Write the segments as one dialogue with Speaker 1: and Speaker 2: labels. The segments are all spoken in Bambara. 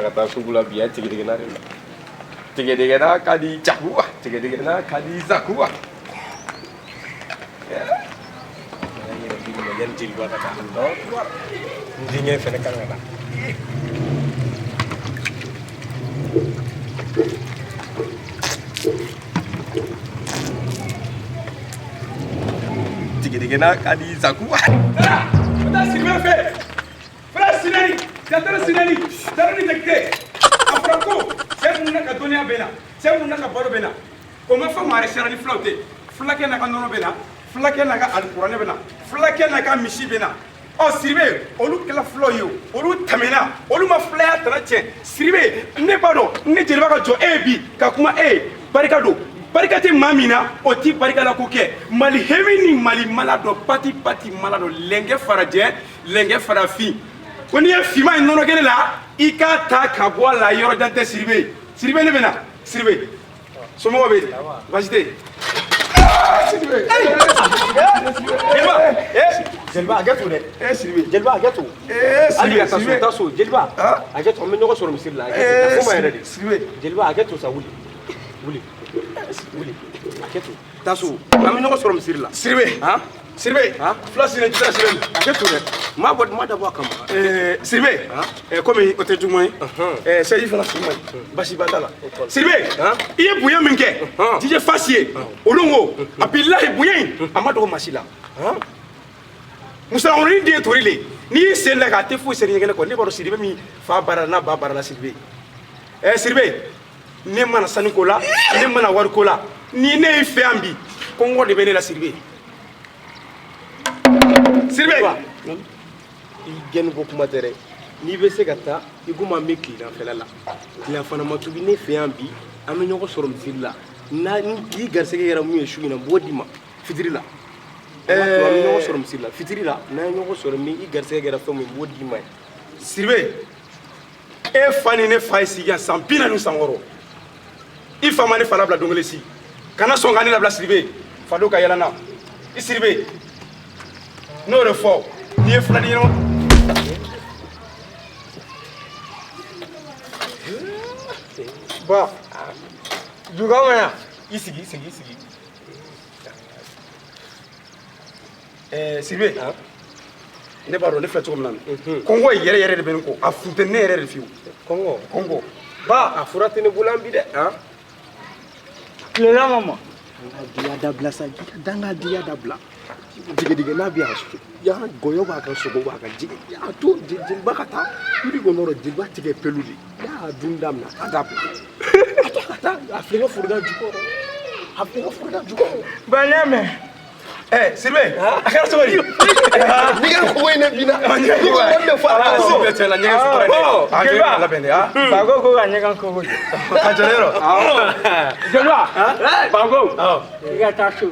Speaker 1: ka taa sugu la bi, a tigɛdɛgɛna de la. Tigɛdɛgɛna ka di jakuba, tigɛdɛgɛna ka di zakuba. Yanni jeliba ka taa, n denkɛ fɛnɛ kan ka na. Tigɛdɛgɛna ka di zakuba.
Speaker 2: N taa Siribe fɛ. Frère Sinɛni, Jatara Sinɛni, Jara ni Jakite. A fɔra ko cɛ minnu n'a ka dɔnniya bɛ na, cɛ minnu n'a ka balo bɛ na, o ma fɔ maa wɛrɛ ni fulaw tɛ. Fulakɛ n'a ka nɔnɔ bɛ na, fulakɛ n'a ka alikuranɛ bɛ na, fulakɛ n'a ka misi bɛ na. Ɔ Siribe, olu kɛla fulaw ye o, olu tɛmɛna, olu ma fulaya tana tiɲɛ. Siribe, ne b'a dɔn ne jeliba ka jɔ e ye bi ka kuma e ye, barika don. Barika tɛ maa min na, o ti barika la ko kɛ. Mali hemi ni Mali mala dɔ, pati pati mala dɔ, lɛnkɛ farajɛ, lɛnkɛ farafin. Ko n'i ye finman ye nɔnɔ kɛnɛ la, i k'a ta ka bɔ a la, yɔrɔ jan tɛ. Siribe, Siribe, ne bɛ na. Siribe, somɔgɔw bɛ di? Baasi tɛ yen. Siribe,
Speaker 1: Jeliba, jeliba, hakɛ to dɛ.
Speaker 2: Siribe.
Speaker 1: Jeliba, hakɛ to. Hali ka taa so,
Speaker 2: Siribe.
Speaker 1: taa so. Jeliba, hakɛ to, an bɛ ɲɔgɔn sɔrɔ misiri la. Hakɛ to, taa fo ma yɛrɛ de.
Speaker 2: Siribe.
Speaker 1: Jeliba, hakɛ to sa, wuli wuli wuli, hakɛ to, taa so, an bɛ ɲɔgɔn sɔrɔ misiri la.
Speaker 2: Siribe.
Speaker 1: Han.
Speaker 2: Siribe.
Speaker 1: Han?
Speaker 2: Fila sinɛ jita Siribe.
Speaker 1: Hakɛ to dɛ, n m'a bɔ, n ma dabɔ a kama.
Speaker 2: Siribe, komi o tɛ juguman ye, sɛji fana su man ɲi, basiba t'a la. Siribe, i ye bonya min kɛ DJ Fasi ye, olu ko a bilahi, bonya in a ma dogo maa si la. Musalankɔrɔnin den ye tori le, n'i y'i sen da k'a tɛ foyi seri ɲɛgɛnɛ kɔ. Ne b'a dɔn Siribe min fa baara la n'a ba baara la. Siribe, Siribe, ne mana sanu ko la, ne mana wari ko la, ni ne y'i fɛ yan bi, kɔngɔ de bɛ ne la. Siribe, Siribe.
Speaker 1: I gɛnni ko kuma tɛ dɛ. N'i bɛ se ka taa, i komi an bɛ tileganfɛla la, tilegan fana ma tubi ne fɛ yan bi, an bɛ ɲɔgɔn sɔrɔ misiri la. N'a i garisɛgɛ kɛra mun ye su in na, n b'o d'i ma fitiri la. O b'a to an bɛ ɲɔgɔn sɔrɔ misiri la fitiri la. N'an ye ɲɔgɔn sɔrɔ, ni i garisɛgɛ kɛra fɛn min ye, n b'o d'i ma yen.
Speaker 2: Siribe, e fa ni ne fa ye sigi yan san 40 san 60, i fa ma ne fa labila don kelen si. Kana sɔn ka ne labila. Siribe, fa don ka yɛlɛ n na. I Siribe, n'o de fɔ n'i ye filaden ɲɛnama.
Speaker 3: Ba, juga ma yan.
Speaker 2: I sigi, i sigi, i sigi. Siribe, ne b'a dɔn ne filɛ cogo min na nin, kɔngɔ yɛrɛ yɛrɛ de bɛ ne kɔ, a funteni ne yɛrɛ de fiyewu.
Speaker 1: Kɔngɔ?
Speaker 2: Kɔngɔ.
Speaker 1: Ba, a fura tɛ ne bolo an bi dɛ, han.
Speaker 3: Tilela ma ma.
Speaker 1: An ka diya dabila sa, danga diya dabila. Tigɛdigɛ n'a bɛ yan, yan gɔyɔ b'a kan, sogo b'a kan, jigi a to jeliba ka taa yiri kɔnɔ, jeliba tigɛ pelu de n'a y'a dun daminɛ, a t'a dabila. A to a ka taa, a filɛ ka foroda jukɔrɔ, a filɛ ka foroda jukɔrɔ.
Speaker 3: Ba, n y'a mɛn.
Speaker 2: Siribe, a kɛra cogo di?
Speaker 1: Ɲɛgɛn kogo in de binna ni ko wari de fɔ a ka so.
Speaker 2: Siribe, tiɲɛ la, ɲɛgɛn sutura dɛ. A jɔ,
Speaker 3: Jeliba.
Speaker 2: labɛn dɛ, ah.
Speaker 3: Bago ko ka ɲɛgɛn kogo jɔ.
Speaker 2: A jɔ yɔrɔ.
Speaker 3: Jeliba, Bago, i ka taa so.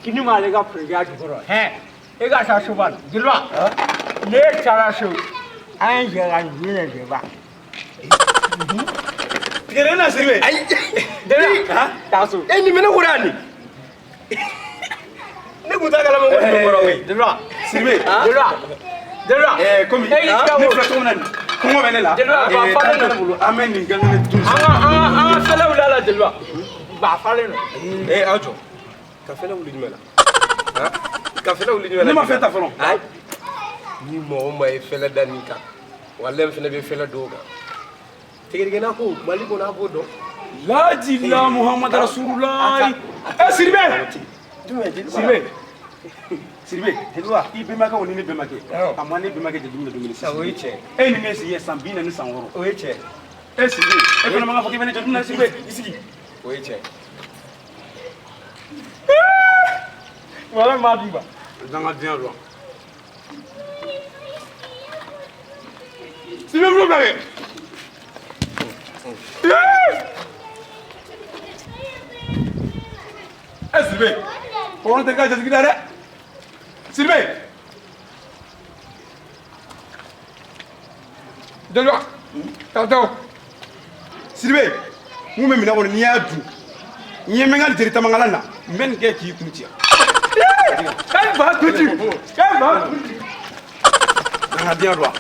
Speaker 3: Kini m'ale ka foroja jukɔrɔ. Hɛn, e ka taa so ba. Jeliba, ne taara so, an ye jɛ ka nin dun de jeliba.
Speaker 2: Tigɛdɛgɛ na, Siribe.
Speaker 1: Ayi.
Speaker 3: Jeliba, taa so.
Speaker 1: E nin bɛ ne kɔrɔ yan nin, ne kun t'a kalama ko nin bɛ kɔrɔ koyi.
Speaker 3: Jeliba,
Speaker 2: Siribe.
Speaker 3: Jeliba, Jeliba.
Speaker 2: Komi
Speaker 3: E y'i ka
Speaker 2: ne
Speaker 3: wo.
Speaker 2: filɛ cogo min na nin, kɔngɔ bɛ ne la.
Speaker 3: Jeliba, ba falen
Speaker 2: Taa ne bolo, an bɛ nin gangene dun.
Speaker 3: An ka fɛlɛ wuli a la jeliba. Ba falen don.
Speaker 1: Aw jɔ, ka fɛlɛ wuli jumɛn la? Han, ka fɛlɛ wuli jumɛn la?
Speaker 2: Ne ma fɛn ta fɔlɔ.
Speaker 1: Ayi, ni mɔgɔ o maa ye fɛlɛ da nin kan, walayi n fɛnɛ bɛ fɛlɛ dɔw kan. Tigɛdigɛna ko Mali kɔnɔ, a b'o dɔn.
Speaker 2: Lajila Muhammad Rasulullah. Siribe.
Speaker 1: Jumɛn, jeliba?
Speaker 2: Siribe. Siribe.
Speaker 1: Jeliba.
Speaker 2: I bɛnbakɛw ni ne bɛnbakɛ. A ma ne bɛnbakɛ jate minɛ dumuni
Speaker 1: O ye tiɲɛ.
Speaker 2: E ni ne sigi ye san 40 san 60.
Speaker 1: O ye tiɲɛ.
Speaker 2: Siribe, e fana man ka fɔ k'i bɛ ne jate minɛ, Siribe. I sigi.
Speaker 1: O ye tiɲɛ.
Speaker 3: Wala maa dun ba.
Speaker 2: Dangadenya don. Siribe, bolo bila kɛ. Siribe, kɔrɔ tɛ k'a jasigi da dɛ. Siribe.
Speaker 3: Jeliba, taa taa.
Speaker 2: Siribe, mun bɛ minɛn kɔnɔ, n'i y'a dun, n ye n ka jeli tamankala na, n bɛ nin kɛ k'i kun ci.
Speaker 3: K'e ba tuti. K'e ba tuti.
Speaker 2: Dangadenya don.